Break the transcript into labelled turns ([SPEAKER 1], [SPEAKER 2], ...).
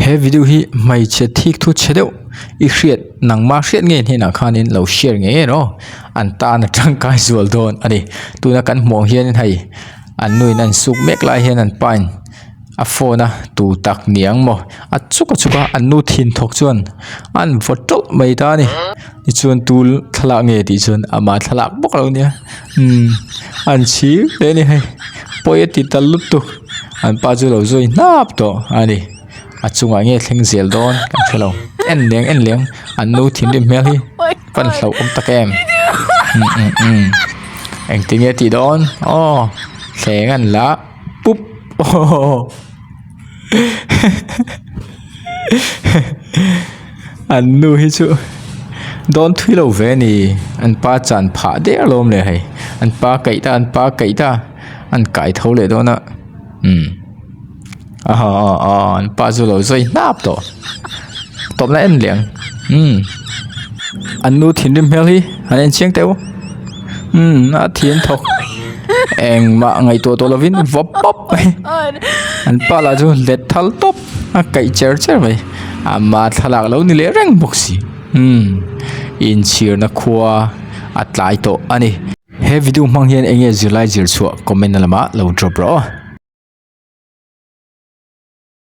[SPEAKER 1] He video hi hmeichhe thik thu chhe deuh i hriat nangma hriat ngei hnenah khanin lo share ngei ngei rawh an tan a tangkai zual dawn a ni tuna kan hmuh ang hianin hei an nu in a insuk mek lai hian an pa in a phone a tu tak ni ang maw a chuk a chuk a an nu thin thawk chuan an vaw tawlh mai ta a ni tichuan tul thlalak nge tih chuan amah thlalak bawk a lo nia umm an chhir hle a ni hei pawi a ti ta lutuk an pa chu lo zui hnap tawh a ni a chungah nge thleng zel dawn kan hre lo en leng en leng an nu thinrim hmel hi pan hlauh awm tak em umm umm umm engtin nge tih dawn aw thleng an la pup aw an nu hi chu dawn thui lo ve a ni an pa chan phah der alawm le hei an pa kaih ta an pa kaih ta an kai tho leh dawn a umm aw aw aw an pa chu lo zawi hnap tawh tawpna en leh ang umm an nu thinrim hmel hi an en chiang teuh umm a thiam thawk engmah ngaihtuah tawh lovin vawp pawp mai an pa lah chu let thal tawp a kaih cher cher mai ama thlalak lo ni leh reng bawk si umm inchhirna khua a tlai tawh a ni he video hmang hian eng nge zirlai zir chhuah comment na lamah lo drop rawh aw.